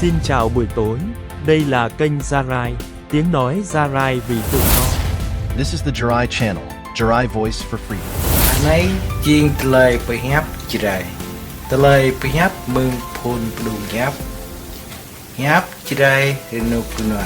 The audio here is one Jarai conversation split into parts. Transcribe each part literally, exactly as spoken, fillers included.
Xin chào buổi tối, đây là kênh Gia Rai, tiếng nói Gia Rai vì tự do. This is the Jarai Channel, Jarai Voice for Freedom. Anai jing tơlơi pơhiăp Jarai. Tơlơi pơhiăp mơ̆ng phŭn pơđung hiăp. Hiăp Jarai rơnŭk rơnua.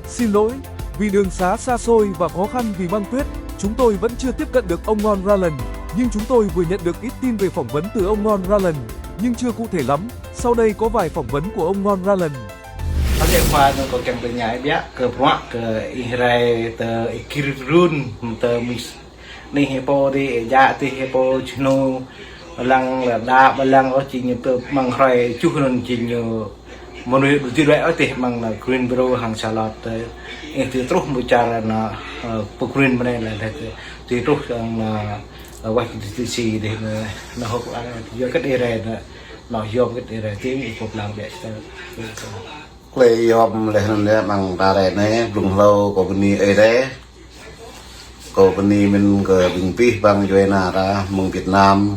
Xin lỗi, vì đường xá xa xôi và khó khăn vì băng tuyết, chúng tôi vẫn chưa tiếp cận được ông Ngon Ralan. Nhưng chúng tôi vừa nhận được ít tin về phỏng vấn từ ông Ngon Ralan, nhưng chưa cụ thể lắm. Sau đây có vài phỏng vấn của ông Ngon Ralan. Ơ, ƀiă khua nŭn kâo kiăng tơña ƀiă kơ bruă kơ ih rai tơ ih gir trun tơ mis Nih hơpô dih, ih djă dih hơpô čơnŭ, lăng lĕ đa ƀlăng ôh, jing ñu pơ măng hrơi čuh anŭn jing ñu mơnuih ƀu dưi đuaĭ ôh dih măng anŭn Greensboro hăng Charlotte. Ih dưi truh ƀu čar anŭn, ơ, pơ Green mơnai lĕ dih, dưi truh hăng anŭn, ơ, Washington D C dih anŭn, anŭn hŏk lăng, yua hơget ih rai anŭn, anŭn yua hơget ih rai dih, ih pô lăng ƀiă čơtơ̆. Klei yom leh anŭn yơh mơ̆ng ta rai anai, blung hlâo kâo bơni Ơi Adai. Kâo bơni mơ̆n kơ ƀing pih bang djuai ania ta mơ̆ng Việt Nam,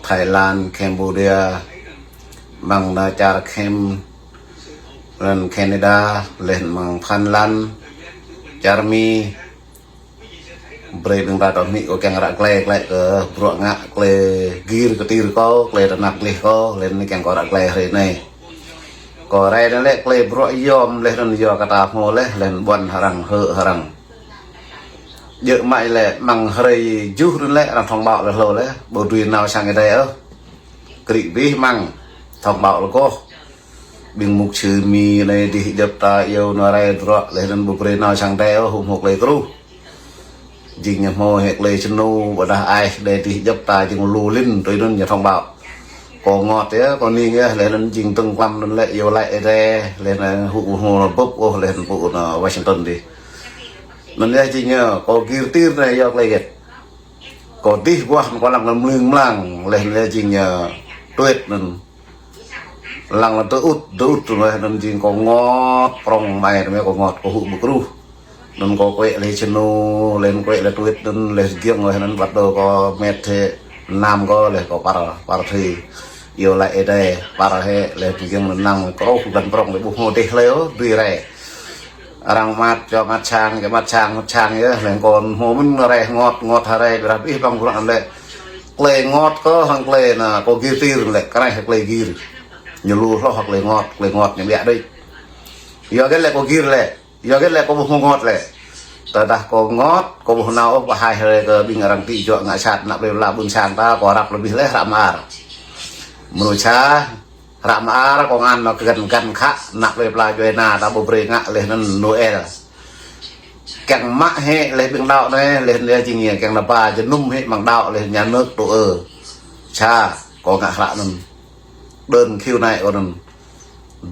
Thái Lan, Cambodia, mơ̆ng anŭn čar Kham, lŏn Canada, leh mơ̆ng Phần Lan, čar Mi. Brơi ƀing ta tơhmư̆ kâo kiăng ră glai glai kơ bruă ngă klei gir kơtir kâo, klei tơnap gleh kâo, leh anŭn kiăng kâo ră glai hrơi anai. Kâo rai anŭn lĕ klei bruă yom leh anŭn yua kơ ta hmâo leh, leh anŭn ƀuăn hơrăng, hơ̆ hơrăng. Djơ̆ mă lĕ mơ̆ng hrơi juh anŭn lĕ arăng thông báo leh hlâo leh, ƀu dưi nao sang Ơi Adai ôh. Krĭ abih mơ̆ng thông báo leh kâo. Ƀing mục sư Mi anai dih djŏp ta iâu anŭn rai bruă leh anŭn ƀu brơi nao sang Ơi Adai ôh, hŭm hŏk klei truh. Jing ñu hmâo hĕ klei čơnŭ ƀôdah aih đe dih djŏp ta jing lu lin tui anŭn ñu thông báo. Kâo ngot yơh, kâo ning yơh, leh anŭn jing tơ̆ng klăm anŭn lĕ iâu laĭ Ơi Adai, leh anŭn hŭ hmâo anŭn bưp ôh, leh anŭn pơ anŭn Washington dih. Anŭn yơh jing ñu, kâo gir tir anai yua klei hơget. Kâo dih ƀuah anŭn kâo lăng anŭn mlưng mlang, leh anŭn yơh jing ñu tuet anŭn. Lăng anŭn tơ ŭt, tơ ŭt tơ mơ̆ anŭn jing kâo ngot, prŏng mai tơ mơ̆ kâo ngot, kâo hŭ ƀu kruh. Anŭn kâo kuĕ leh čơnŭ, leh anŭn kuĕ leh tuet anŭn, leh giŏng leh anŭn bắt đầu kâo met hĕ nam kâo leh kâo par, par thơi. Iâu laĭ Ơi Adai, par hĕ leh giŏng anŭn năng kâo kruh găn prŏng leh ƀu hmâo dêh hlơi ôh, dưi rai. Arăng măt, čô măt sang, čô măt sang, măt sang yơh, leh kâo hmâo mơ̆n rai ngot, ngot hơrai, ƀiă abih bang bruă anŭn lĕ. Klei ngot kâo hăng klei anŭn kâo gir tir lĕ, kơ anai hĕ klei gir. Ñu lu hloh hăng klei ngot, klei ngot ñu ƀiă đôč. Yua hơget lĕ kâo gir lĕ, yua hơget lĕ kâo ƀu hmâo ngot lĕ. Tơdah kâo ngot, kâo ƀu nao ôh pơhaih rai kơ ƀing arăng ti juă ngă sat, ană plei pla ƀôn sang ta, kâo răp leh abih leh hră mơar. Mơnuih sa, hră mơar kâo ngăn anŭn kơ găn găn khă, ană plei pla djuai ania ta ƀu brơi ngă leh anŭn Noel. Kiăng mă hĕ leh ƀing đaŏ anai, leh anŭn jing ñu kiăng nao ba jơnum hĕ mơ̆ng đaŏ leh nhà nước tŭ ư. Sa, kâo ngă hră anŭn. Đơn khiếu nại kâo anŭn.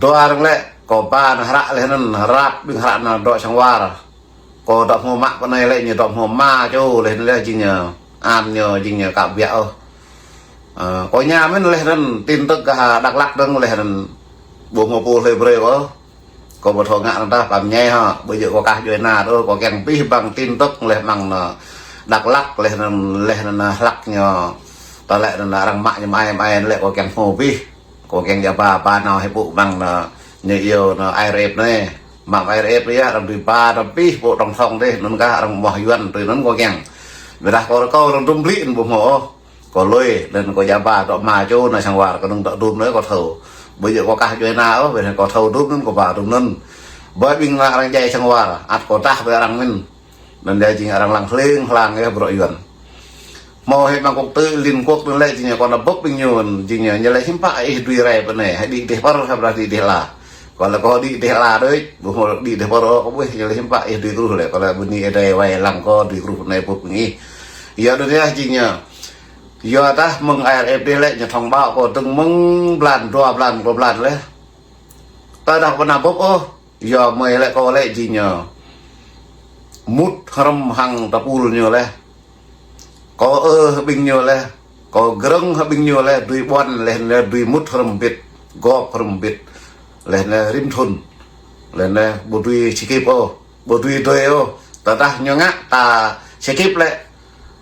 Dua arăng lĕ, kâo ba anŭn hră leh anŭn, răp ƀing hră anŭn dŏ sang war. Kâo dŏ hmâo mă pơ anai lĕ ñu dŏ hmâo ma čô leh anŭn leh jing ñu, an ñu jing ñu ka ƀiă ôh. Ơ, kâo ña mơ̆n leh anŭn tin tức gah Dak Lak dơ̆ng leh anŭn ƀu hmâo pô hlơi brơi ôh. Kâo ƀu thâo ngă anŭn tah pam ñai hă, ƀu djơ̆ kâo kah djuai ania ôh, kâo kiăng abih bang tin tức leh mơ̆ng anŭn Dak Lak leh anŭn leh anŭn hlăk ñu. Tơlơi anŭn arăng mă ñu mai mai lĕ kâo kiăng hmâo abih. Kâo kiăng djă ba, ba nao hĕ ƀu mơ̆ng anŭn ñu iâu anŭn I R F anai. Mă I R F anai yơh, arăng dưi ba, arăng pih ƀu tổng thống dih, anŭn kah arăng mơ̆ Yuan tui anŭn kâo kiăng. Ƀiădah kâo rơkâo arăng dŭm blĭ anŭn ƀu hmâo ôh. Kâo lui, anŭn kâo djă ba dŏ ma čô nao sang war, kâo nơ̆ng dŏ dŭm anŭn kâo thâo. Ƀu djơ̆ kâo kah djuai ania ôh, ƀiădah kâo thâo dŭm anŭn kâo ba dŭm anŭn. Ƀơi ƀing ană arăng djai sang war, ăt kâo tah ƀơi arăng mơ̆n. Anŭn yơh jing arăng lăng hling hlang yơh bruă Yuan. Hmâo hĕ mơ̆ng quốc tế Liên Quốc anŭn lĕ jing ñu kâo nao bưp ƀing ñu, jing ñu ñu lĕ hiư̆m pă ih dưi rai pơ anai, hĕ đĭ dêh pơr hă ƀiădah đĭ dêh ala. Kâo lĕ kâo đĭ dêh ala đôč, ƀu hmâo đĭ dêh pơr ôh, kâo ƀuh ñu lĕ hiư̆m pă ih dưi kruh lĕ, kâo lĕ bơni Ơi Adai wai lăng kâo dưi kruh pơ anai bưp ƀing ih. Yua anŭn yơh jing ñu. Yua dah mơ̆ng I R F dih lĕ ñu thông báo kâo dơ̆ng mơ̆ng blan, dua blan, klâo blan leh. Tơdah kâo ƀu nao bưp ôh, yua mơi lĕ kâo lĕ jing ñu mŭt hrŏm hăng tơpul ñu leh. Kâo ơ hăng ƀing ñu leh, kâo grơ̆ng hăng ƀing ñu leh, dưi ƀuăn leh anŭn leh, dưi mŭt hrŏm bĭt, gŏp hrŏm bĭt. Leh anŭn leh rĭm thŭn. Leh anŭn leh ƀu dưi čơkĭp ôh, ƀu dưi dơi ôh. Tơdah ñu ngă ta čơkĭp lĕ,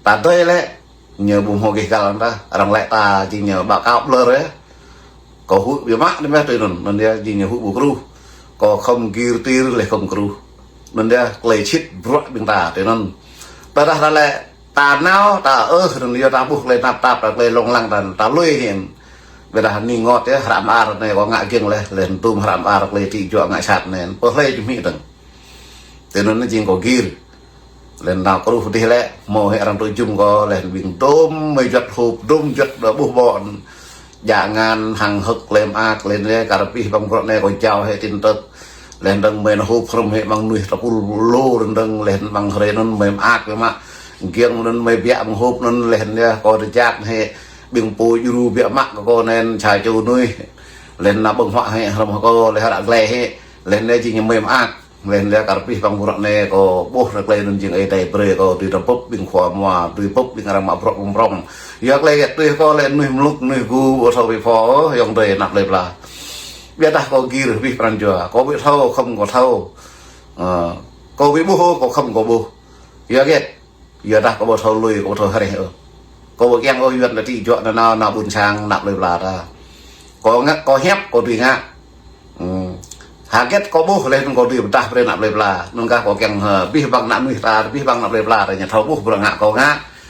ta dơi lĕ, Ñu ƀu hmâo gêh gal ta, arăng lĕ ta jing ñu ƀă kâo blơr yơh. Kâo huĭ biă mă anai mơ̆ tui anŭn, anŭn yơh jing ñu huĭ ƀu kruh. Kâo khŏm gir tir leh khŏm kruh. Anŭn yơh tơlơi sĭt bruă ƀing ta tui anŭn. Tơdah ta lĕ ta nao, ta ơh, anŭn yơh ta ƀuh tơlơi tơnap tap, ta tơlơi lông lăng ta, ta lui hĭ. Ƀiădah anih ngot yơh, hră mơar anai kâo ngă giŏng leh, leh tŭm hră mơar tơlơi či juă ngă sat anai. Pơhlei jum hĭ dơ̆ng. Tui anŭn jing kâo gir. Leh nao kruh dih lĕ, hmâo hĭ arăng tŭ jum kâo, leh ƀing dôm mơi juăt hôp, dôm juăt ƀuh ƀô̆. Djă ngăn hăng hơ̆k lĕ mơak, leh anai kar abih bang bruă anai kâo jao hĭ tin tức. Leh dơ̆ng mơi nao hôp hrŏm hĭ mơ̆ng mơnuih tơpul lu, leh dơ̆ng leh mơ̆ng hrơi anŭn mơi mơak biă mă. Giŏng anŭn mơi biă mơ̆ng hôp anŭn, leh anai kâo tơjăk hĭ ƀing pô djru biă mă kơ kâo anŭn sa čô mơnuih. Leh nao ƀơ̆ng huă hĭ hrŏm hăng kâo, leh ră glai hĭ, leh anai jing ñu mơi mơak. Leh anai kar abih bang bruă anai kâo ƀuh ră glai anŭn jing Ơi Adai brơi kâo dưi tơƀơ̆p ƀing khua mua, dưi tơƀơ̆p ƀing arăng mă bruă ƀơ̆ng prŏng. Yua glai gĕt tui kâo lĕ mơnuih mlŭk, mơnuih gu, ƀu thâo ƀu pho ôh, ayŏng adơi anăp plơi pla. Ƀiădah kâo gir abih pran jua, kâo ƀu thâo, khŏm kâo thâo. Ơ, kâo ƀu ƀuh ôh, kâo khŏm kâo ƀuh. Yua gĕt, yua dah kâo ƀu thâo lui, kâo ƀu thâo hrĕh ôh. Kâo ƀu kiăng ôh Yuan ta či juă nanao, nao ƀôn sang, anăp plơi pla ta. Kâo ngă, kâo hiăp, kâo dưi ngă. Hmm. Hơget kâo ƀuh leh anŭn kâo dưi pơdah brơi anăp plơi pla. Anŭn kah kâo kiăng, ơ, abih bang anăp mơnuih ta, abih bang anăp plơi pla ta, ñu thâo ƀuh bruă ngă kâo ngă.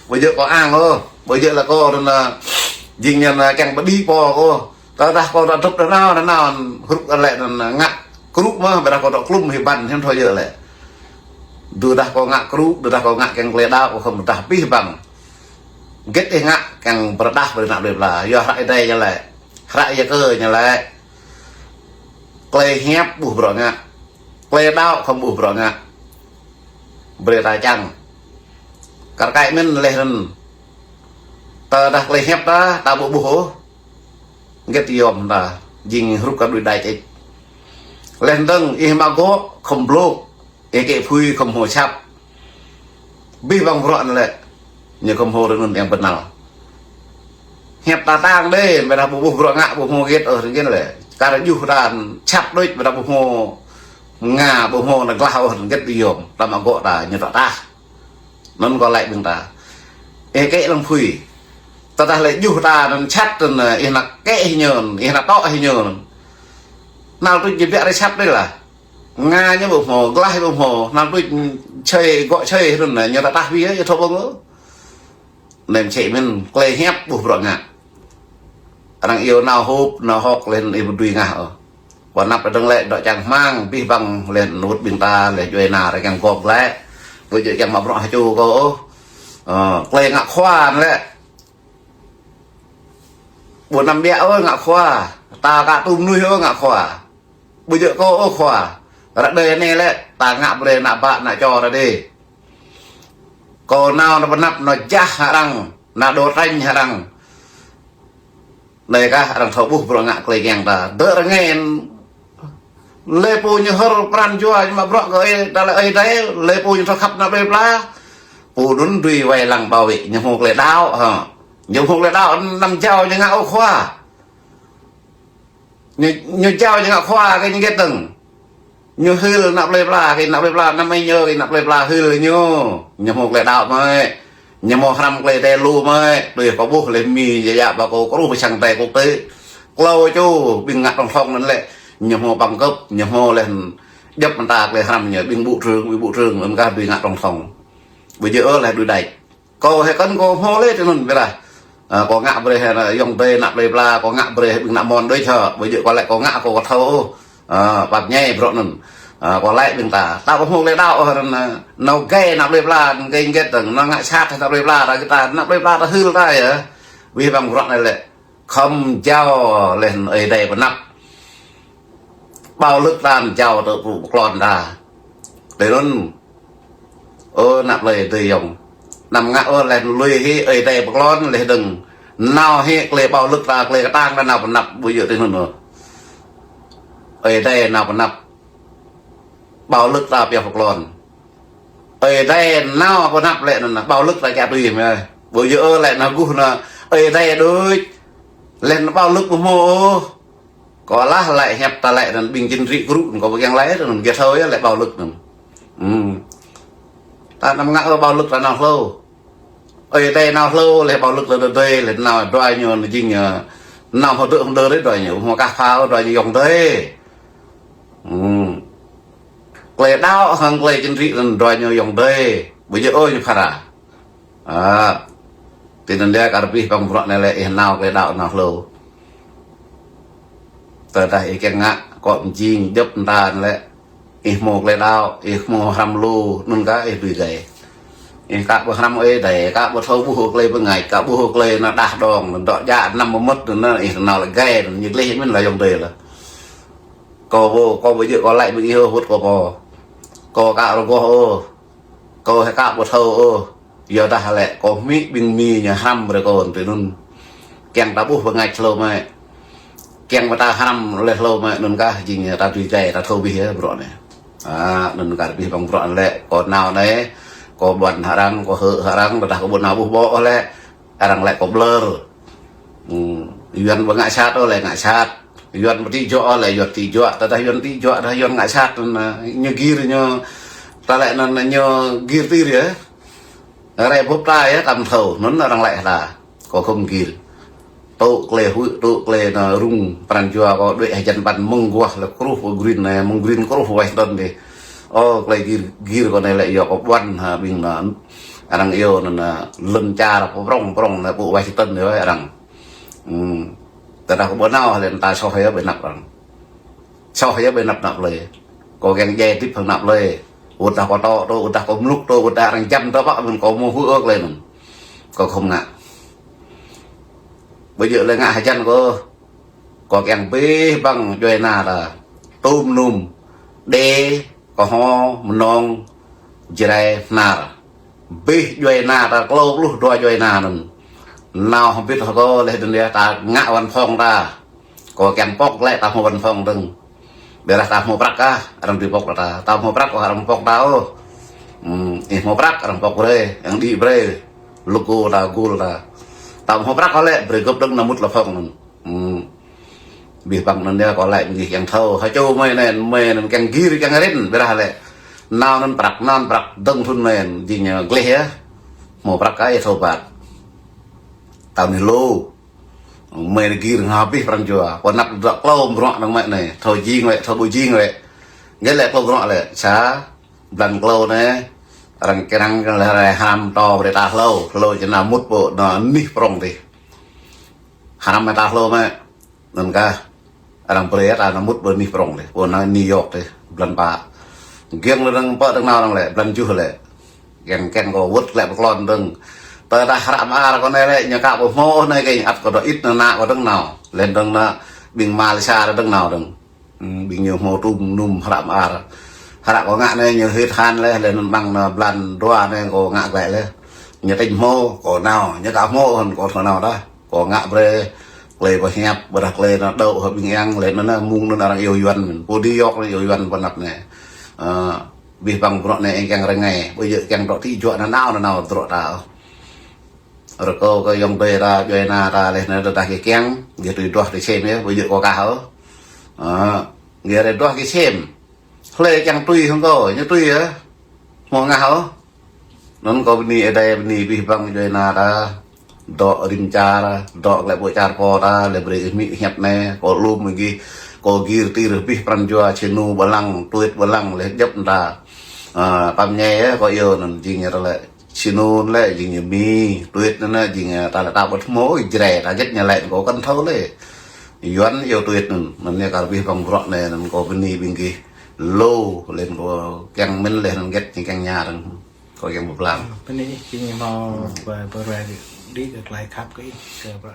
Ƀu djơ̆ kâo ang ôh, ƀu djơ̆ lĕ kâo anŭn, ơ, jing ñu, ơ, kiăng pơđĭ pô kâo. Tơdah kâo dŏ dŏp nanao, nanao, hrup lĕ anŭn, ơ, ngă kru mơ̆, ƀiădah kâo dŏ klum hĭ ƀăn, hiư̆m thâo djơ̆ lĕ. Tơdah kâo ngă kru, tơdah kâo ngă kiăng tơlơi đaŏ, kâo khŏm pơdah abih bang. Hơget ih ngă kiăng pơrơđah brơi anăp plơi pla. Yua hră Ơi Adai ñu lĕ. Hră Yakơ ñu lĕ. Tơlơi hiăp ƀuh bruă ngă. Tơlơi đaŏ khŏm ƀuh bruă ngă. Brơi ta čang. Kar kaĭ mơ̆n leh anŭn. Tơdah tơlơi hiăp ta, ta ƀu ƀuh ôh. Hơget yom ta, jing hrup kar đuaĭ đač ih. Leh dơ̆ng ih mă gŏ khŏm blŏk. Ih kĕ phui khŏm hmâo čăp. Abih bang bruă anŭn lĕ. Ñu khŏm hmâo rơnŭn yang bơnal. Hiăp ta tang đơi, ƀiădah ƀu ƀuh bruă ngă, ƀu hmâo hơget ôh rơnŭn lĕ. Kar juh ta čăp đôč, ƀiădah ƀu hmâo ngă, ƀu hmâo nao glah ôh, hơget yom. Ta mă gŏ ta, ñu ta tah. Anŭn kâo laĭ ƀing ta. Ih kĕ lăng phui. Tơdah lĕ juh ta anŭn čăp anŭn, ih nao kĕ hĭ ñu, ih nao tŏ hĭ ñu. Nao tui jơbiă rơčăp đơi lah. Ngă ñu ƀu hmâo, glah ƀu hmâo, nao tui čơi, gŏ čơi anŭn, ñu ta tah ƀiă, ih thâo ƀơ̆ng ôh. Anŭn čĕ mơ̆n, tơlơi hiăp ƀuh bruă ngă. Arăng iâu nao hôp, nao hŏk leh anŭn ih ƀu dưi ngă ôh. Pơ anăp ta dơ̆ng lĕ, dŏ čang hmang, abih bang leh anŭn wơ̆t ƀing ta, leh djuai ania, arăng kiăng gŏp lĕ. Ƀu djơ̆ kiăng mă bruă hơčô kâo ôh. Ơ, tơlơi ngă khua anŭn lĕ. Ƀu anăm ƀiă ôh ngă khua. Ta ka tŭm mơnuih ôh ngă khua. Ƀu djơ̆ kâo ôh khua. Ră đơi anai lĕ, ta ngă brơi ană bă ană čô ta đơi. Kâo nao, nao pơanăp, nao jah hăng arăng, nao đấu tranh hăng arăng. Anai kah arăng thâo ƀuh bruă ngă tơlơi kiăng ta. Dơ̆ rơngai. Lĕ pô ñu hơr pran jua ñu mă bruă kơ Ơi, ta lĕ Ơi Adai, lĕ pô ñu thâo khăp anăp plơi pla. Pô anŭn dưi wai lăng bảo vệ, ñu hmâo tơlơi đaŏ, hă. Ñu hmâo tơlơi đaŏ, anăm jao ñu ngă ôh khua. Ñu, ñu jao ñu ngă khua kơ ñu hơget dơ̆ng. Ñu hil anăp plơi pla, kơ anăp plơi pla, anăm ai ñu, kơ anăp plơi pla hil ñu. Ñu hmâo tơlơi đaŏ mơ̆. Ñu hmâo hrăm tơlơi tê lu mơ̆. Tui kâo ƀuh leh Mi, yă yă ba kâo kruh pơ sang tê quốc tế. Klâo čô, ƀing ngă tổng thống anŭn lĕ. Ñu hmâo bằng cấp, ñu hmâo leh djŏp mơta tơlơi hrăm ñu, ƀing bộ trưởng, ƀing bộ trưởng, anŭn kah dưi ngă tổng thống. Ƀu djơ̆ ôh leh đuaĭ đač. Kâo hĭ kăn kâo hmâo lĕ tui anŭn ƀiădah. Ơ, kâo ngă brơi hĭ ayŏng adơi anăp plơi pla, kâo ngă brơi hĭ ƀing ană mon đôč hă. Ƀu djơ̆ kâo laĭ kâo ngă kâo, kâo thâo ôh. Ơ, pap ñai bruă anŭn. Ơ, kâo laĭ ƀing ta. Ta ƀu hmâo tơlơi đaŏ ôh, ơ, nao gai anăp plơi pla, gai hơget dơ̆ng, nao ngă sat anăp plơi pla, ta kơ ta, anăp plơi pla ta hil ta yơh. Abih bang bruă anai lĕ. Khŏm jao leh anŭn Ơi Adai pơanăp. Bạo lực ta jao tơ pô pơklon ta. Tui anŭn. Ơ, anăp plơi adơi ayŏng. Anăm ngă ôh leh anŭn lui hĭ Ơi Adai pơklon leh dơ̆ng. Nao hĭ tơlơi bạo lực ta, tơlơi kơtang ta nao pơanăp ƀu djơ̆ tui anŭn ôh. Ơi Adai nao pơanăp. Bạo lực ta pioh pơklon. Ơi Adai nao pơanăp lĕ anŭn, bạo lực ta kiăng tui mơ̆. Ƀu djơ̆ ôh lĕ nao guh anŭn Ơi Adai đôč. Leh anŭn bạo lực ƀu hmâo ôh. Kâo lah laĭ hiăp ta lĕ anŭn ƀing chính trị kru, kâo ƀu kiăng laĭ anŭn, gĕt thâo yơh lĕ bạo lực anŭn. Hmm. Ta anăm ngă ôh bạo lực ta nao hlâo. Ơi adai nao hlâo lĕ ƀâo lŭk lĕ đơi lĕ nao dua ñu jing ñu. Nao hơdơ̆ hơdơ̆ đơi dua ñu, hmâo kah phao dua ñu yŏng đơi. Hmm. Klei đaŏ hăng klei čơnrĭ anŭn dua ñu yŏng đơi. Ƀu djơ̆ ôh ñu phara. Ah. Tui anŭn yơh kar abih bang bruă anai lĕ ih nao klei đaŏ nao hlâo. Tơdah ih kiăng ngă, kŏ mjing, djŏp mơta anŭn lĕ. Ih hmâo klei đaŏ, ih hmâo hrăm lu, anŭn kah ih tui gai. Ih kah ƀu hrăm ơi adai, kah ƀu thâo ƀuh klei bơngač, kah ƀuh klei anŭn đah đong, anŭn dŏ djă, anăm mơmŏt, anŭn ih nao lĕ gai, anŭn ñu gleh mĭn la yŏng đơi lah. Kâo ƀu, kâo ƀu djơ̆ kâo laĭ ƀing ih ôh, wơ̆t kâo pô. Kâo kah rơgoh ôh. Kâo hĕ kah ƀu thâo ôh. Yua dah lĕ kâo hmư̆ ƀing Mi ñu hrăm brơi kâo tui anŭn. Kiăng ta ƀuh bơngač hlâo mơ̆. Kiăng ƀu ta hrăm lĕ hlâo mơ̆ anŭn kah jing ta tui gai ta thâo abih yơh bruă anai. Ah, anŭn kar abih bang bruă anai lĕ kâo nao anai. Kâo ƀuăn hăng arăng, kâo hơ̆ hăng arăng, tơdah kâo ƀu nao ƀuh ƀô̆ lĕ. Arăng lĕ kâo blơr. Hmm, Yuan ƀu ngă sat ôh lĕ ngă sat. Yuan ƀu ti juă ôh lĕ Yuan ti juă. Tơdah Yuan ti juă, dah Yuan ngă sat, anŭn, ñu gir ñu. Ta lĕ anŭn ñu gir tir yơh. Rai bôp ta yơh, ta ƀu thâo, anŭn arăng lĕ ta. Kâo khŏm gir. Tŭ klei huĭ, tŭ klei anŭn rŭng, pran jua kâo đuaĭ hơjăn păn mơ̆ng guah lĕ kruh pơ Green anai, mơ̆ng Green kruh Washington dih. Ơ, klei gir, gir kâo anai lĕ yua kâo ƀuăn hăng ƀing anŭn. Arăng iâu anŭn, anŭn lŏn čar pơ prŏng, prŏng anŭn pơ Washington dih arăng. Hmm. Tơdah kâo ƀu nao lĕ ta soh yơh ƀơi anăp arăng. Soh yơh ƀơi anăp anăp plơi. Kâo kiăng djai tip hăng anăp plơi. Wơ̆t dah kâo tŏ tŏ, wơ̆t dah kâo mlŭk tŏ, wơ̆t dah arăng jăm tŏ ƀă mơ̆n kâo hmâo huĭ ôh klei anŭn. Kâo khŏm ngă. Ƀu djơ̆ lĕ ngă hơjăn kâo. Kâo kiăng abih bang djuai ana ta. Tum num. Đê, Kơho, Mơnong, Jrai, Bahnar. Abih djuai ana ta klâo pluh dua djuai ana anŭn. Nao hơbĭt hơgô leh dơ̆ng yơh ta ngă văn phòng ta. Kâo kiăng pŏk lĕ ta hmâo văn phòng dơ̆ng. Ƀiădah ta hmâo prăk kah, arăng dưi pŏk ta. Ta hmâo prăk kah arăng pŏk ta ôh. Hmm, ih hmâo prăk arăng pŏk brơi, arăng đĭ brơi. Logo ta, gul ta. Ta hmâo prăk kah lĕ, brơi gơ̆p dơ̆ng nao mŭt văn phòng anŭn. Hmm. Abih bang anŭn yơh kâo laĭ ƀing gih kiăng thâo. Hơčô mơi anŭn, mơi anŭn kiăng gir kiăng rin, ƀiădah lĕ. Nao anŭn prăk, nao anŭn prăk, dơ̆ng thŭn mơi, jing ñu gleh yơh. Hmâo prăk kah ih thâo ƀă. Ta anai lu. Mơi anai gir ngă abih pran jua. Kâo anăp dŏ klâo bruă anŭn mơi anai. Thâo jing wĕ, thâo ƀu jing wĕ. Gơ̆ lĕ klâo bruă lĕ. Sa, blan klâo anai. Arăng kiăng lĕ rai hrăm tŏ brơi ta hlâo. Hlâo čơna mŭt pơ anŭn anih prŏng dih. Hrăm mơi ta hlâo mơi. Anŭn kah. Arăng brơi ta nao mŭt pơ anih prŏng dih. Pơ anai New York dih. Blan pă. Giŏng lĕ arăng pơ dơ̆ng nao arăng lĕ. Blan juh lĕ. Kiăng kiăng kâo wơ̆t lĕ pơklŏn dơ̆ng. Tơdah hră mơar kâo anai lĕ, ñu kah ƀu hmâo anai kơ ăt kâo dŏ ĭt anŭn ană kâo dơ̆ng nao. Leh dơ̆ng anŭn ƀing Malaysia dơ̆ng nao dơ̆ng. Hmm, ƀing ñu hmâo tum num hră mơar. Hră kâo ngă anai ñu hit han leh, leh anŭn ƀăng anŭn blan dua anai kâo ngă glaĭ leh. Ñu tĭng hmâo, kâo nao, ñu kah hmâo hăn kâo thâo nao dah. Kâo ngă brơi, klei pơhiăp, ƀiădah klei anŭn dŏ hăng ƀing yang, leh anŭn mơ̆ng anŭn arăng iâu Yuan, pô New York anŭn iâu Yuan pơ anăp anai. Ơ, abih bang bruă anai ih kiăng rơngai, ƀu djơ̆ kiăng dŏ ti juă anŭn nao, anŭn nao bruă ta. Rơkâo kơ yŏng đơi ta, djuai ana ta, leh anŭn tơdah gih kiăng, gih tui duah tui sem yơh, ƀu djơ̆ kâo kah ôh. Ơ, gih rai duah gih sem. Hlơi kiăng tui hăng kâo, ñu tui yơh. Hmâo ngă ôh. Anŭn kâo bơni Ơi Adai, bơni abih bang djuai ana ta. Dŏ rĭm čar, dŏ glaĭ pơ čar pô ta, lĕ brơi ih hmư̆ hiăp anai, kâo lŏm gih, kâo gir tir abih pran jua, čơnu ƀu lăng, tuĭt ƀu lăng, lĕ djŏp ta. Ơ, pam ñai yơh, kâo iâu anŭn jing ñu ta lĕ. Čơnu lĕ jing ñu Mi, tuĭt anŭn jing ñu ta lĕ ta ƀu hmâo, Jrai ta hơget ñu lĕ kâo kăn thâo lĕ. Yuan iâu tuĭt anŭn, anŭn ñu kar abih bang bruă anai, anŭn kâo bơni ƀing gih. Lu, leh anŭn kâo kiăng mĭn leh anŭn hơget ñu kiăng ña dơ̆ng. Kâo kiăng pơblang. Bơni ih, či ñu hmâo pơ-, pơruai đĭ kơ tơlơi khăp kơ ih, kơ bruă.